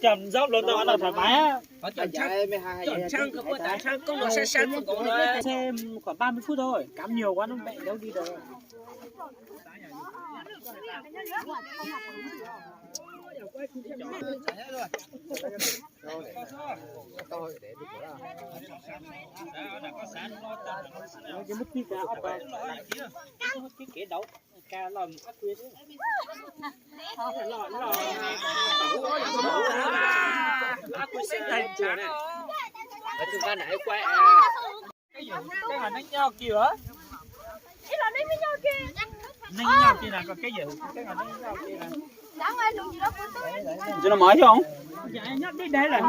Cov zaub npluas ntoo no thoải mái á. Cov ntshab, cov ntshab koob no sab sab nkaus no. Thêm khoảng ba mươi phút thôi, cắm nhiều quá nó bẹ béo đi rồi. Neeg nyob kiag na, koj keb yawm, nyob deb deb lawm.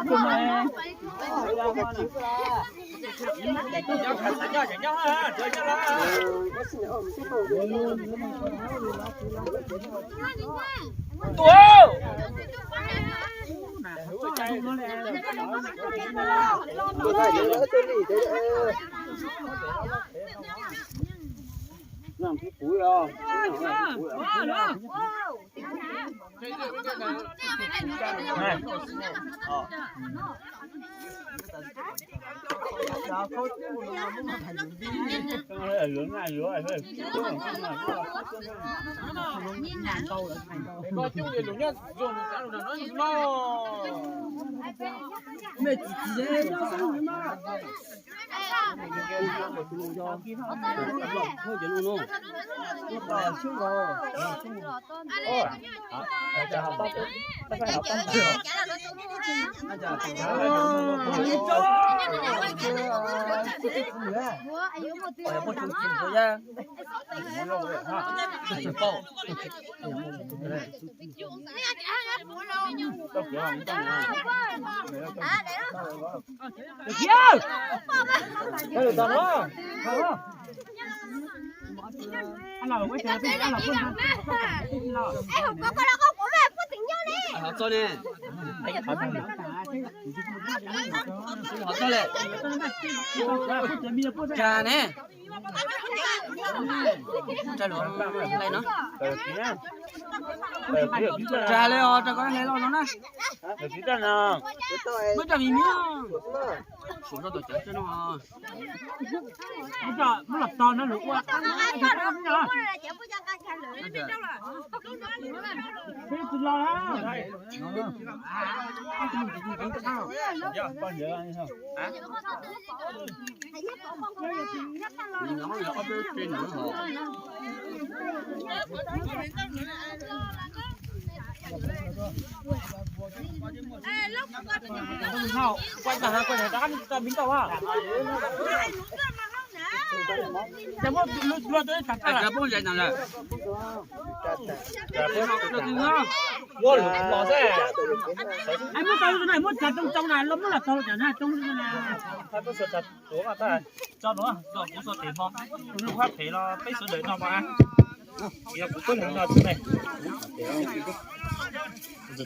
Tso ne. Tsa le os, rau koj hle los no na. Muab rau vim miv. Suav rau tom cawv no. Muab los tog no lawv ua. Peb tsis los. Muab tau na, muab tsa tsoom tsoom na, muab los tau na, tsoom na. Tso nuav, tso kuv tso tes hmo, lub hab phem los peb sawv daws noj mas. Yog kuv peb leeg noj tsis ne.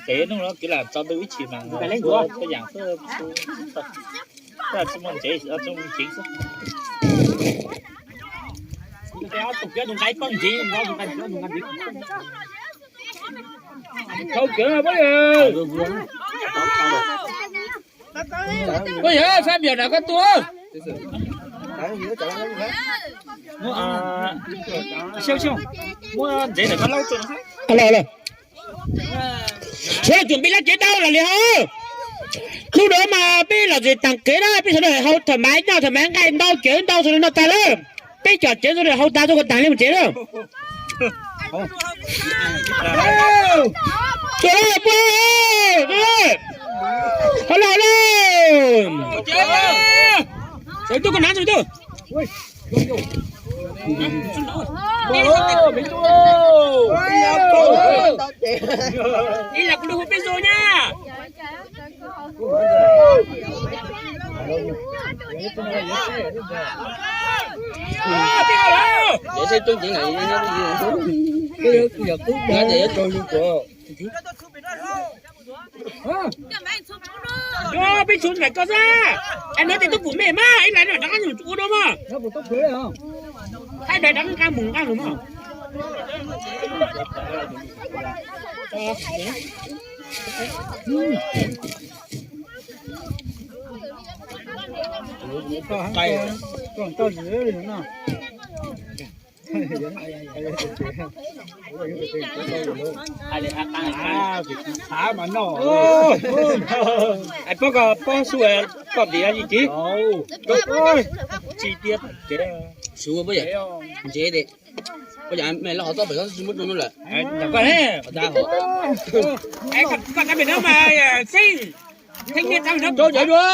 Tes nuj no kuv lam tso ntawm ib chim mas, tso yaam xwb, tsis muaj ntsev, tso ceev xwb. Ob tug nqa ib pob ntsev, nqa ntsev, nqa ntsev. Thau kawg pab yawg. Koj yawg, sab npiam nram koj tuaj. Muab ntsev ntawm koj laub tso. Sawv daws tsuam npis laj kev dau lawm li hos. Hnub nuav mas peb los tsev taag kev na, peb sawv daws hau tham mais noj, tham mais nqaij ntau, kev ntau sawv daws noj tag lawm. Peb cov kev sawv daws hau tas txug kuas taag li mus tsev na. Tuaj lawm puab, tuaj lawm. Hau lawm, hau lawm. Sawv tuaj, koj nav sawv tuaj. Ib yam kuv lug hu peb zoo na. Peb tshua nraim koj xwb. Ai, nov tes tub pum mej mas ib lais no rov qab nyuag ua dua mog. Thaij daim rov qab nqaa mus nqaa lug mog. Ais, pob ko pob su, koj ntiav ib kis. Tsis tias, ntse de, koj cov me loj hov txoj pem tsis muab rau no lawm. Koj cov me no mas xij, theej niaj tag no rau cov dua.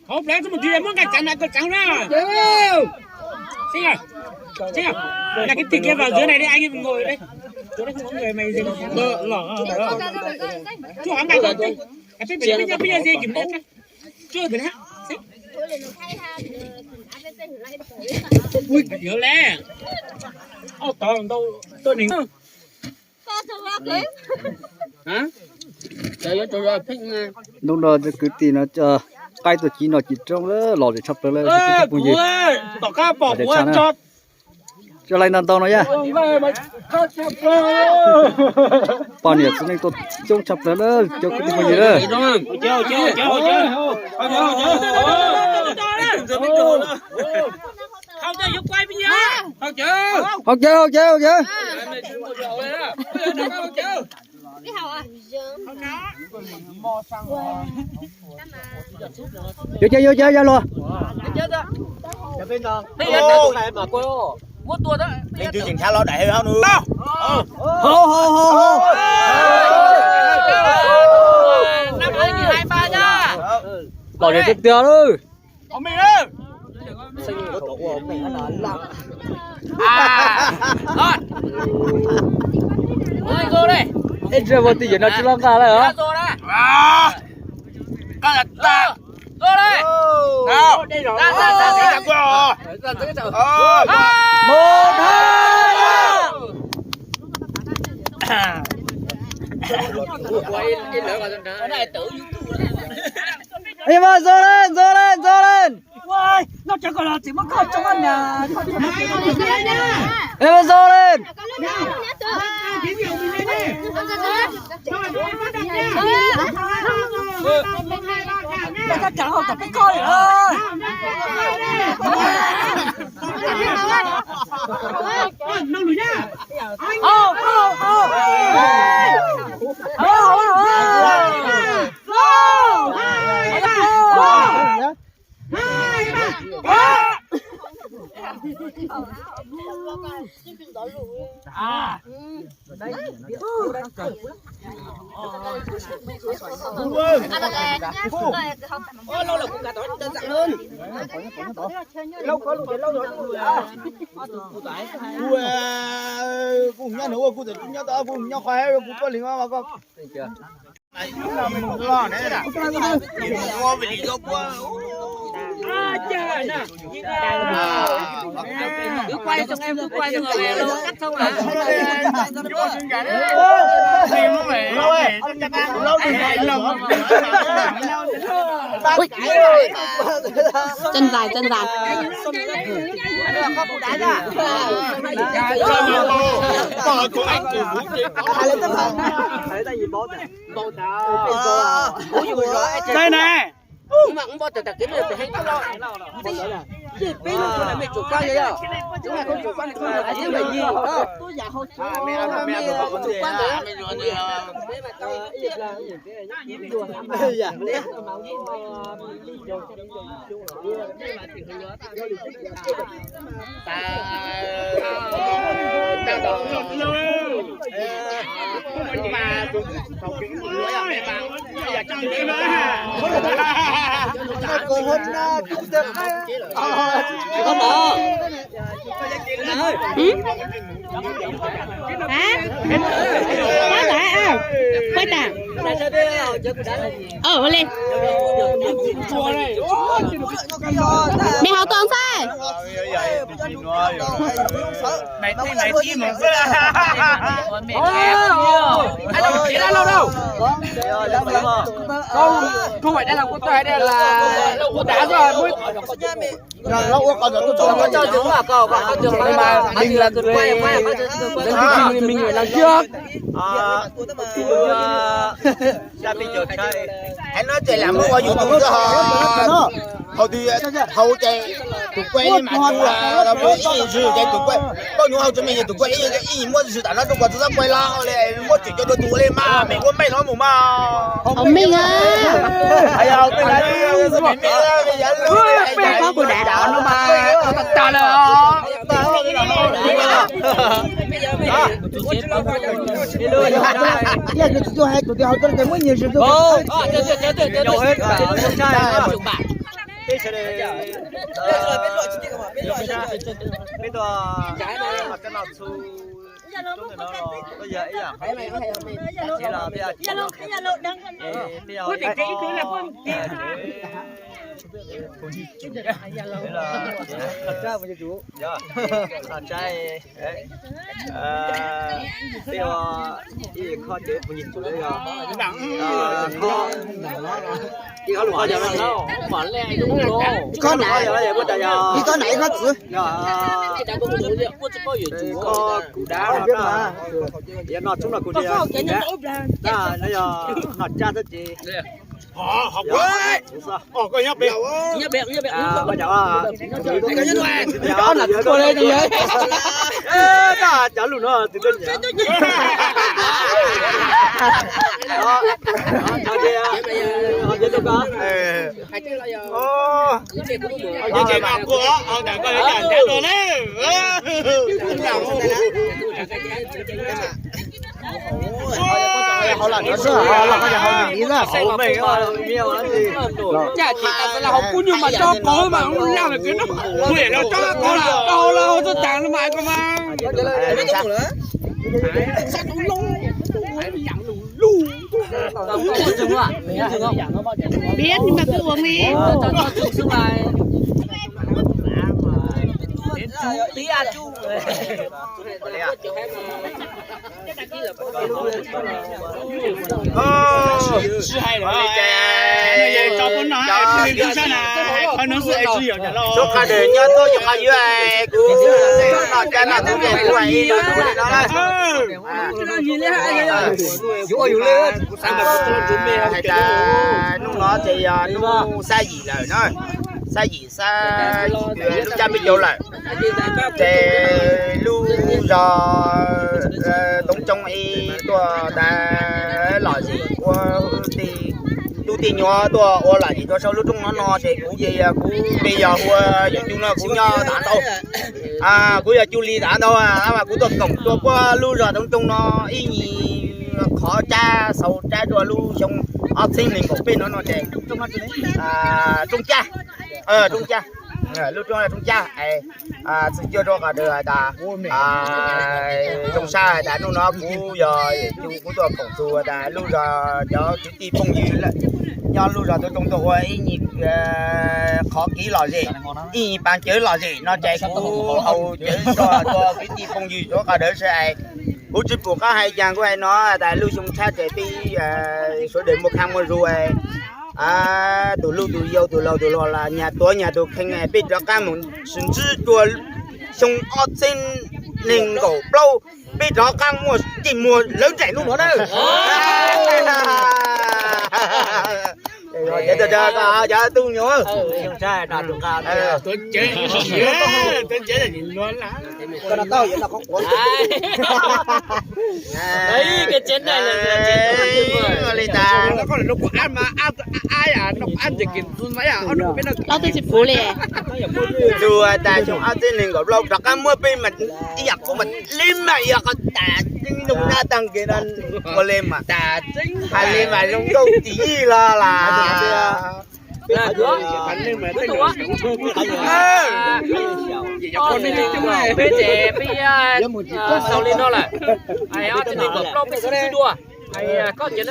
Hauv plawv txoj mus tig muab nqaij tsav na, koj tsav na. Xij, xij, là cái thịt kia vào dưới này đi anh, em ngồi đây. Chỗ đây không có người mày dừng lỏ. Chú hóng nqaij vào. Cái pít pít pít pít dê kiểm tra. Chưa được hả? Ui, dữ lắm. Ô, tao đâu, tôi đừng. Hnub no cov kwv tij no coj qaib tuaj ci no ci roob lawm, los zem tshaj plaws lawm kwv tij phooj ywg. Cov laij ntau ntau no yaj. Poj niam txiv neej tuaj coob tshaj plaws lawm cov kwv tij phooj ywg lawm. Haus cawv, haus cawv, haus cawv. Yuav cawv, yuav cawv, yuav luag. Leej twg tseem ntshav los daim hau no. Hau, hau, hau, hau. Los tiag tiag lawm. Ib zaj ua twj ywm no tsis loj nqa lawm os. Mus dhau. Ê, mas zoo lên, zoo lên, zoo lên. Ê, mas zoo lên. Kuv nyob nws ua kuv txawm nyob tau, kuv nyob qhov kuv tuaj li ko. Chân dài, chân dài. Đây này. Hả? Có phải à? Quay tả. Ờ, lên. Mày hầu toàn sai. Mày thấy mày tí một bữa. Alo, chỉ alo đâu? Không, không phải đây là của tôi, đây là của đã rồi. Ua qhov ntawd tuaj, ua qhov ntawd tuaj. Mình là người, mình là người làm trước. Hais no ces lam muab ua yus tus ho, hauv twg hauv ces tus kuaj ib mas tus kuaj ib yam zws ces tus kuaj, koj nyuam hauv tsis me tus kuaj ib yam muab zws tam no rau kuaj txog kuaj los li muab tsim coj dua tus li mas me ua mej no mus mas. Hauv mej na. Hais yog hauv mej na, me me me yav lub peb qhov kuv dam no mas tas lawm os. Tiag, tus twg hais tus twg hauv txoj kev muab nyias zws tuaj. Ib khob nram, ib khob txwv. Koj kuv dab no, yog no tub no kuv tias, no yog no tsab xwb ces. Koj nyob pem, koj nyob pem, cov lus no tus koj nyiam. Caj ces tas los hauv kub nyuj mas tso qauv mas ub laj lawm kawg no. Kuv yam los tso qauv los tau los hauv txoj taag no mas koj mas. Biết nhưng mà cứ uống đi. Suav qhov ntawd nyob tuaj yus qhov yuav, kuv noj cab noj tub ces kuv hais ib lo li no. Hais tias hnub no ces yog hnub xab yim lawm na, xab yim xab yim lub caj peb caug lawm. Ces lub zos Toob Tsoo ib tuaj tas lom zem ua tij, tub tij nyuam tuaj ua lom zem tuaj saum lub rooj no no ces kuv ces yog kuv peb yog ua yus cub no kuv nyob tav ntau. Kuv yog cub li tav ntau mas kuv tuaj koom tuaj puag lub zos Toob Tsoo no ib nyuag qhov cab xaus cab rua lub xyoo ob txheeb nees nkaum peb no no ces rooj caj, rooj caj, lub rooj caj txwm cuag rau qhov tas zoo sab tas hnub no kuv yog yus cub kuv tuaj koom txug tas lub zos cov kwv tij phooj ywg nyob lub zos Toob Tsoo tuaj ua ib nyuag qhov kev lom zem, ib nyuag pas cawv lom zem no ces kuv haus cawv rua kwv tij phooj ywg suav qhov ntawd seb kuv tsis pum qab hais cas kuv hais no tas lub xyoo tshab ces peb suav daws muaj khav muaj zug, tus luj tus yau tus laus tus hluas los nyag tuav nyag tus kheej peb rov qab mus sib ntsib rua xyoo ob txheeb nees nkaum plaub peb rov qab muaj ntsej muag lawv nraim hnub no na. Cov tub nyuam, li tas Ob tug tsis puv li. Tus tas xyoo ob txhiab nees nkaum plaub rov qab muab peb mas ib yam kuj mas li mas yog qhov tas tseeb zoo sab tag nkeeg no. Ua li mas tas tseeb hais li mas zoo nkauj tsis yig los las. Peb ces peb xaus li no lawm. Ob txhiab nees nkaum plaub peb xub xwb dua. Koj ces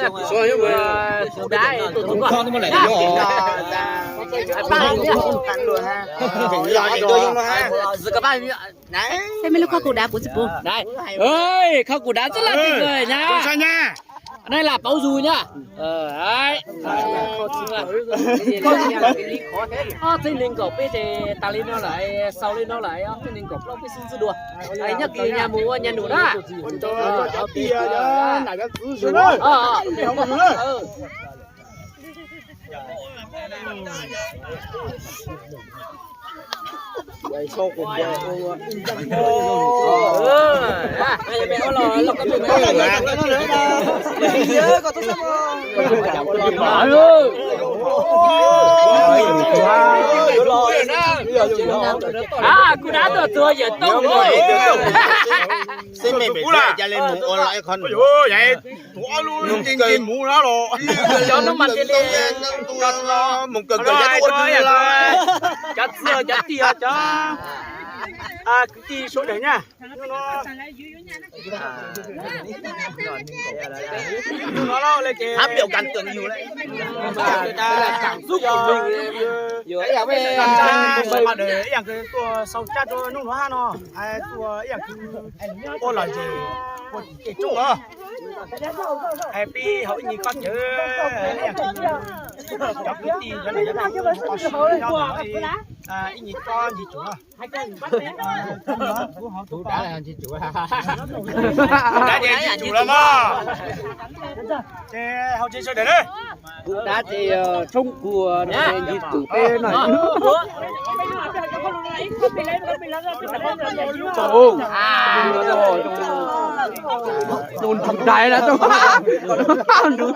kuv dav tus tus koj. Koj kuv dav txoj laj tis na. Anais lam paub zus nyab. Ob txhiab nees nkaum peb ces tas li no lawm, xaus li no lawm, ob txhiab nees nkaum plaub peb xub ntxiv dua. Nyob kiag nyag mus ua nyag num na. Kuv dab tuaj txog yawm tooj. Xib me pem cas li mus ua los qhov nus. Nug kawg, cov nub mas cia li mus kawg kawg cov nub mas cia li. Cov txwj cov tiag cov kwv tij sawv daws nyab. Hab pib kas tw yus lawm. Ib yam tuaj xau cab rua nub nuav hab no, tuaj ib yam kws ua lom zem ua tim tej tsooj os. Pib hauv ib nyuag kob cawv, ib yam kws cov kwv tij cov nam cov txiv ua si nyob ib nyuag kob ntsis tsum os. Kuv dab ntsis tsum, kuv dab ntsis tsum los mas. Ces hauv tsev sawv daws na. Kuv dab ces tshoob kuag ntsis tsum peb no. Tus ntug dais na, tus ntug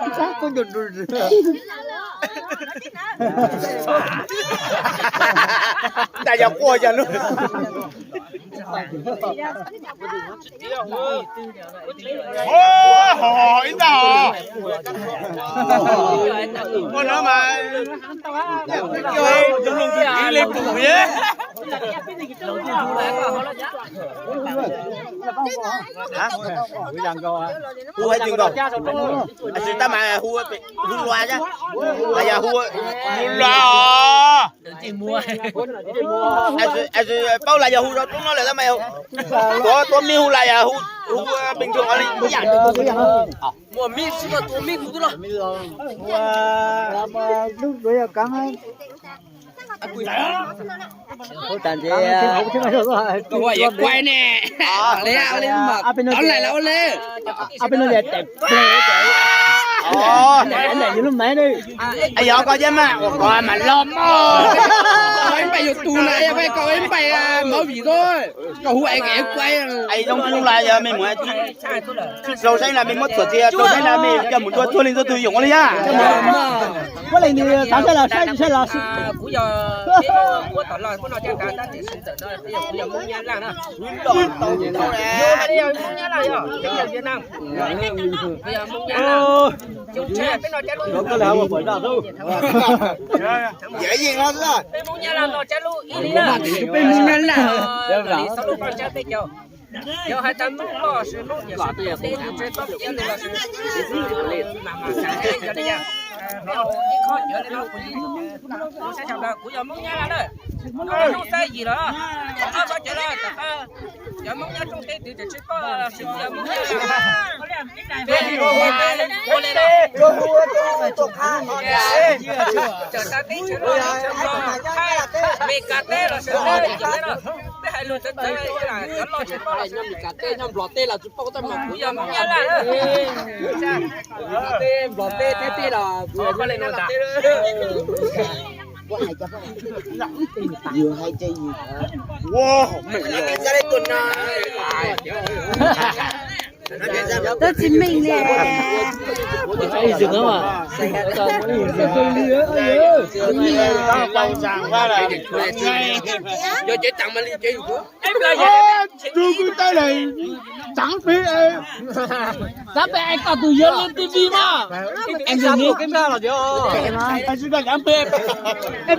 dais. Ntas yog quaj yog lub. Ho ib ntag os. Ua no mas tus lus tus txiv li pum ye. Hu hais tias nkaus, tab mas hu, hu lua, yog hu lua os. Paub las yog hu rau tub no lawm tab mas, tuav mib hu las yog hu bình thường li ib yam. Muaj mib xwb mas tua mib kuv twb los. Ua, ua ib kuai ne. Ab peb no, ab peb no, yog koj yab mas ua koj mas loj mog. Koj ib npaim yuav tus na, koj ib npaim mov vim koj, koj hu es kuai. Zoo los yog mej mus rau saib na, mej muab txuam txias rau saib na, mej coj mus dua txhua leej txhua tug yoom ua li yam. Kuv yog, kuv tom los muab no caj tas tab sis ntawm no kuv yog Hmoob Nyab Laj na. Hmoob Nyab Laj yog, kuv yog Vietnam, kuv yog Hmoob Nyab Laj. Coob tshaj peb no cab lub. Peb Hmoob Nyab Laj no cab lub ib li na. Peb Hmoob Nyab Laj, xaus lub paj tsab peb caug. Yog hais tag Hmoob loj sis Hmoob tias xav teb tsis txhob piav li los sis mam mam xav li yog li yog. Peb ua ib qho cawv li no kuv, kuv saib tshaj plaws kuv yog Hmoob Nyab Laj na. Hnub xab yim los, ob qho cawv los, cov Hmoob nyob rooj teb twg tseem tsis paub los sis kuv yog Hmoob Nyab Laj. Peb ua li no, tsam tag teb chaws loj teb chaws Nplog, Amelikas teb los sis teb chaws no, peb hais lus txawv txawv, cov loj tsis paub los sis nyob Amelikas teb nyob Nplog teb los tsis paub tab mas kuv yog Hmoob Nyab Laj. Nplog teb, Nplog teb, teb teb los kuv yog Nyab Laj teb. Yus hais tias yus, ua, tab tsis meej li. Yog cev tag mas li cev yus. Tus kwv tij lawm, txav pem, txav pem es koj tus yawg li T V mas. Es nws txav pem, es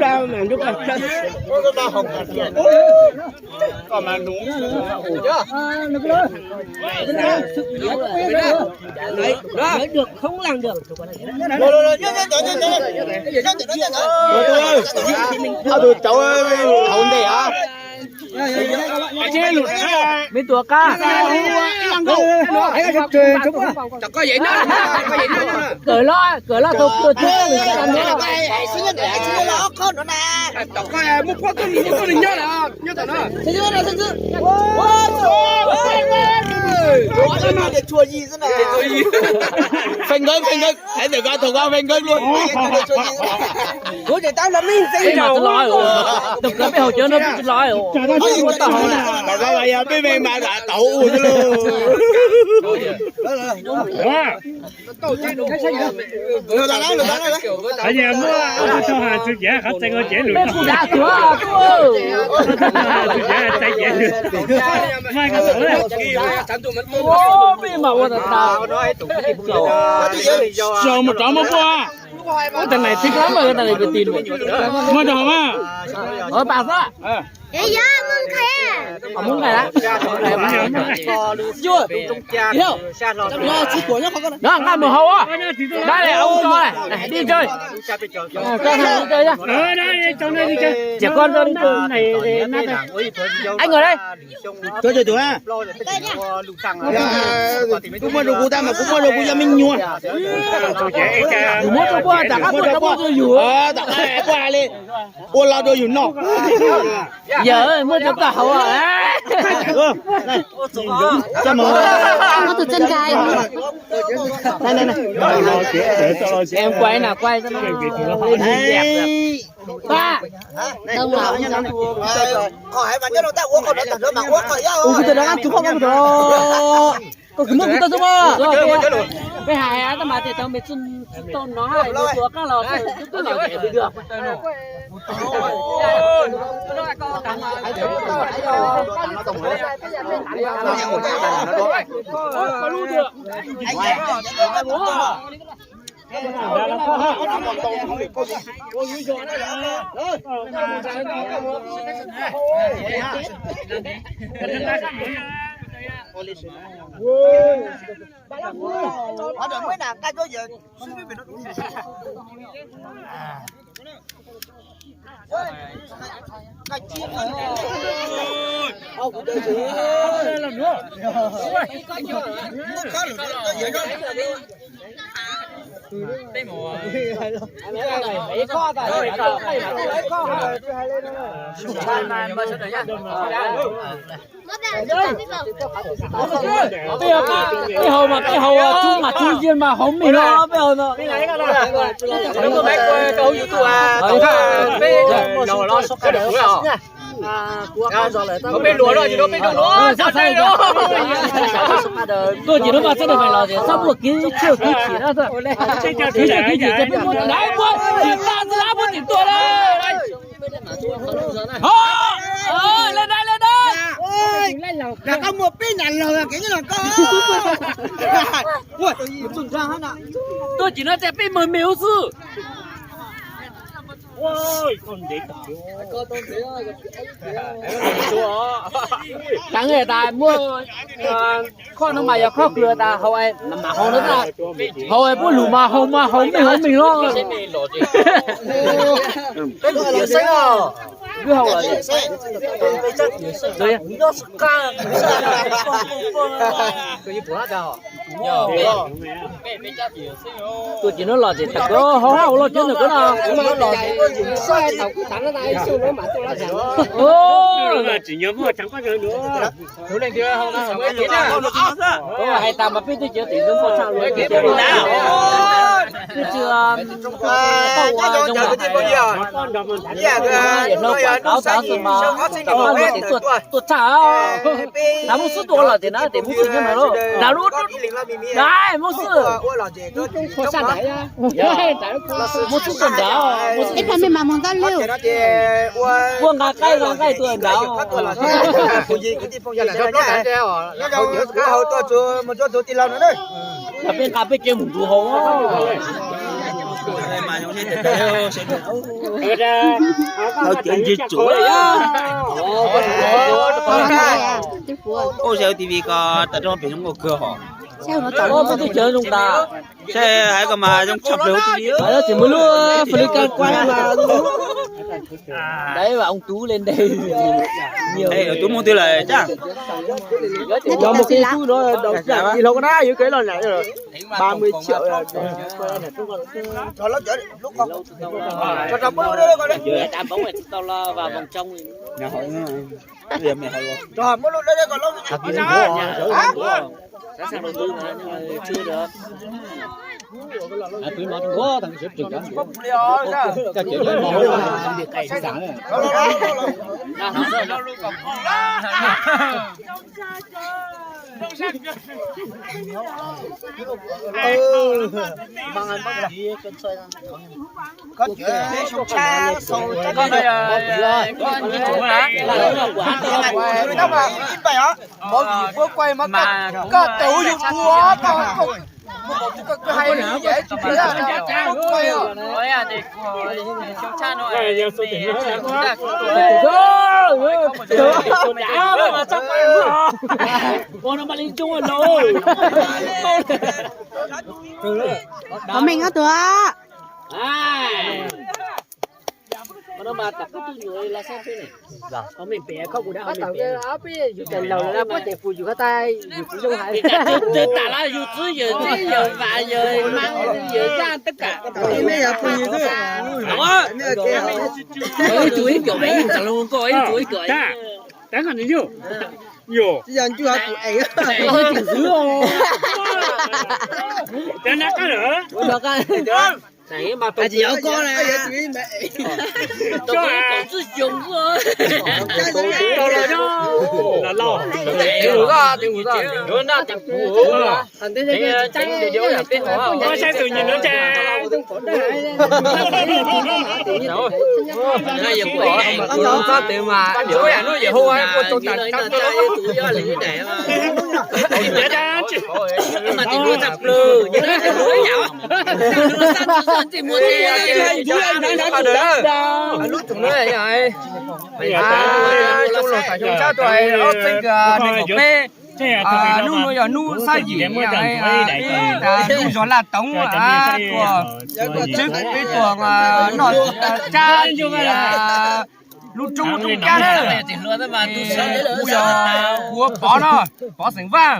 koj mas nus. Ob tug cauv hauv ntej os. Me tuam qab. Kawm los, kawm los tau kawg thiab. Muab pob tuaj nws nyob lawm, nyob tom no. Feem nkawd, feem nkawd, hais ntawm ko thaum ko feem nkawd luaj. Kuv tsis tau los me ntsis. Peb mas tsis los, tus kawm peb haus cawv no peb tsis los. Thaum ko mas yog peb me mas tau ua xwb lauj. Muaj tug tau has tsu cev qhov txee ua cev lus. Txee cev lus. Peb mas ua tau tau. Zoo mus rov muab puaj. Ua tag nais tib kab mas ua tag nais pes tis. Muaj rau hauv mas. Ua pas xwb. Muab nqaij lawm. No nqaij mus hauv. Dab li ua tso, dib tso. Txiav koj ib ngos. Kuv muab rau kuv tab mas kuv muab rau kuv yog me nyuam. Kuv muab rau kuv tas, kuv muab rau kuv yus. Tom qab kuv hais li, ua los rau yus noj. Yawm, muab rau koj hauv. Muab tus txij nkag. Em quay nào quay cho nó đẹp. Ba. Ua kuv tus dab tus qhov ko mus rau. Koj kwv muab kuv tau xwb mas. Peb hais tab mas tias tau me txuj tau no yuav tua qab los twb los. Peb haus mas peb haus tsub mas tsub, yiaj mas haus me no peb haus no. Tuaj ces no mas txhob tau pais los ces txhob muaj kev tshiab kev chim na. Kev tshiab kev chim ces peb muab lawv muab tsis tag xwb lawv muab tsis tuaj na. Tuaj ces no tias peb mag me ub xwb. Tseev tas muaj khob no mas yog khob kws tas haus, mam haus no, haus puab lug mas haus mas haus me haus me no. Wb haus los, tuaj ces no los ces tag kawg haus haus los cov ntawm koj no. Hais tas mas peb twb cov tim ntxub npauj tshaj luag, twb tsis tau ua zoo, no kuam tau tav xwb mas tau luag tim tuaj tshaj. Nav Moob Xwb tuaj ua los tim na, tim Moob Xwb nyob no, nav lub, nav Moob Xwb, Moob Xwb tuaj nrad, ib pab me mas mus ntxab lug, puab nqa qaib nqa nqaij tuaj nrad. Peb nqa peb kev mus nrug haus. Haus cawv ntse tsuav. Ua saib T V ko tas rau pem zoo nkauj kawg hos. Peb twb cawv zoo tas. Saib hais ko mas zoo tshaj plaws T V. Tsis muaj lub fais lub kab kuab mas. Đấy, và ông Tú lên đây nhiều. Ê, ông Tú mua tiêu là chắc. Nó một cái túi nó đầu tiên thì nó có đá dưới cái lon này rồi. Ba mươi triệu là. Cho nó chở lúc con. Cho, cho bố nó con đi. Đá bóng này tao lo vào vòng trong. Rồi, mua luôn đây, đây, còn lâu. Hả? Sẵn sàng đầu tư mà, nhưng mà chưa được. Hả? Túi nó Trung Quốc, thằng Trung Quốc. Cho kiểu như màu là đi cày thủy sản này. Có mình á Tuấn. Ơ, twb tas los yus txwb yawg txib yawg vam yawg mab yawg zaj tab kaum. Ib tug ib kaum, ib tug ib kaum. Saib tus nyuam ntawd ces. Txhob tes mas, ua yam no yawm hu ua tau tas tau. Lub tseem no zoo los tam xyoo sab tuaj ob txeeg nees nkaum peb. Hnub no yog hnub xab yim, hnub zos Laj Toov tuaj, tsev peb tuaj noj tsab lub roob Roob Cab na. Kuv yog, kuv ua Pov no, Pov xeem Vaj.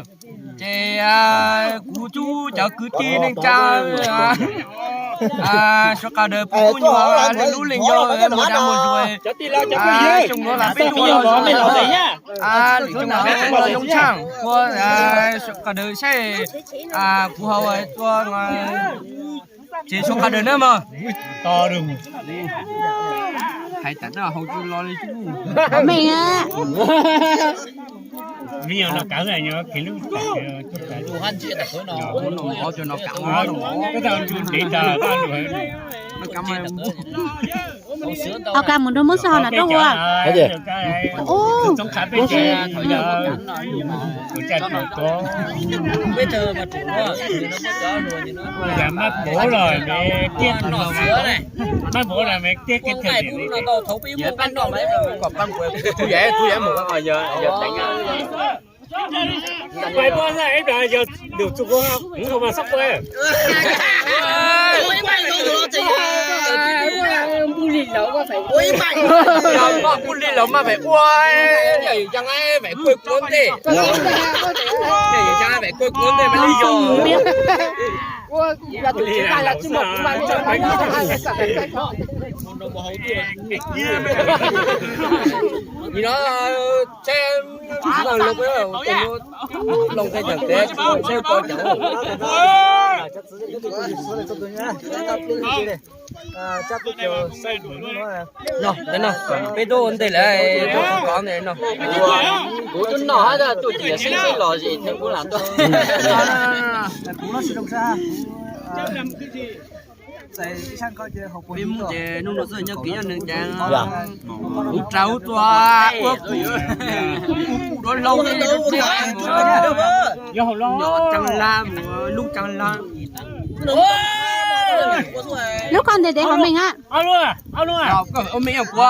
Ces kuv cub cov kwv tij neej tsa sawv daws pub nyuag lub leej yog muag dag muag zuag. Xyoo no peb zoo tshaaj ua sawv daws saib, kuv hais ua ces sawv daws na mog. Hais tas na hau tsis lo li. Meej a. Au ka mus nrog muab xwb ho na rau ua. Maj pov los me tiab, maj pov los me tiab kev thawm tiam. Pais poj xwb ib plag yog ntu txug kuv mas xab poj. Pub li laus mas fais ua, yog yog fais kuj kuv ntej, yog fais kuj kuv ntej mas li yog. Nim no tseb loo tej yam peb tseb ko cov. No, no, peb tuaj ua ntej lawm, tuaj kov ntej no. Kuv twb noj hab tuaj tias seb seb los zis kuv lam tuaj. Peb Hmoob ces hnub no txawj nyob kev nyob neeg cas, ub rau ub txua, ua kuv, ub kuv duav hlau, nyom tsaa lab mus lub tsaa lab. Lub koj ntes tes hauv meej a. Ua meej kuv.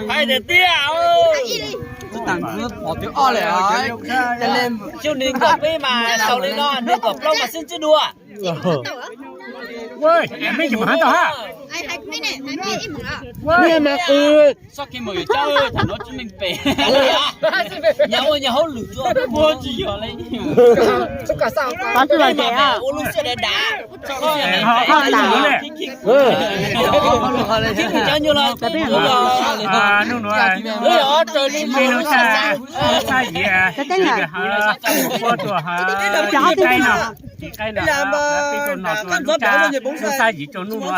Hais tiag tiag. Xyoo nees nkaum peb mas xaus li no, nees nkaum plaub mas xeeb txwb dua. Xob kev mus yuav cab tham no tsis meej pem. Nyag ua nyag hauj lwm tsuas muag tsis yog li. Ua lub siab dav dav. Cov nyuag los hnub no raws li lub xab yiv, ua tuaj ha, qaib no, peb tuaj noj tuaj lub xab yiv rau hnub no.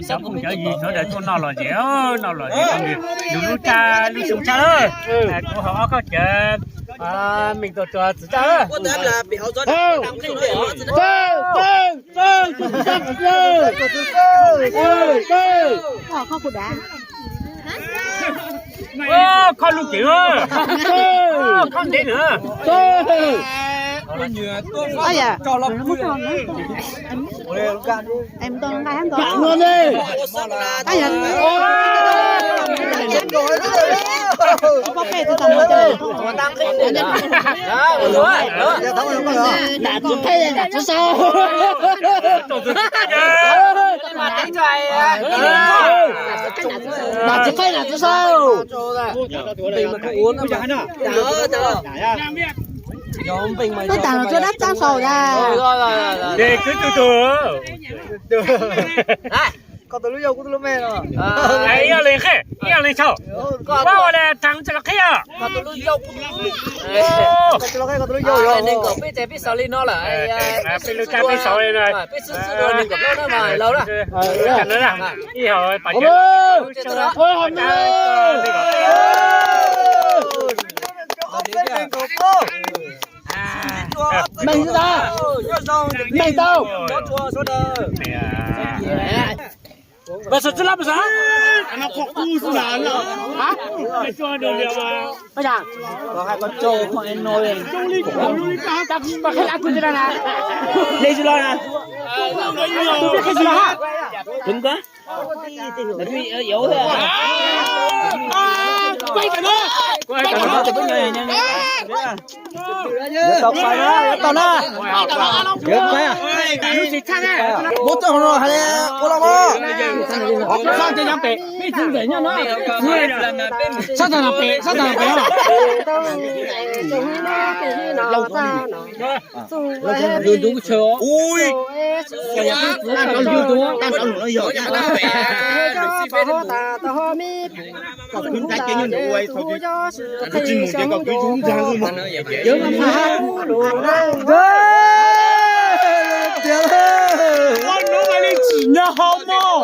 Sawv daws, cov phooj cov ywg sawv daws tuaj noj los zem, noj los zem, nws lub tshaj lub xyoo tshaj lawm. Kuv haus ob khob cawv, meej tuaj rau txiv tshaj lawm. Khob lub cev, khob ntev na. Nram txiv qaib nram txiv saud. Twb tas los tsuas dab txab saud tas. Ib leeg qhia, ib leeg tshau. Koj ua li thav tsis los qhia. Peb lub tshaj peb xaus li no. Ib hauv pam cawv. Meej tau, meej tau. Mas sawv tsis lab mas sawv. Li tsis los na. Tus peb qhia tsis los ha. Tau pais na, tau na. Muab txoj hauv no hais ua los mas. Sab tag no pem, sab tag no pem. Ui, ua no mas li tsim nyog hau mog.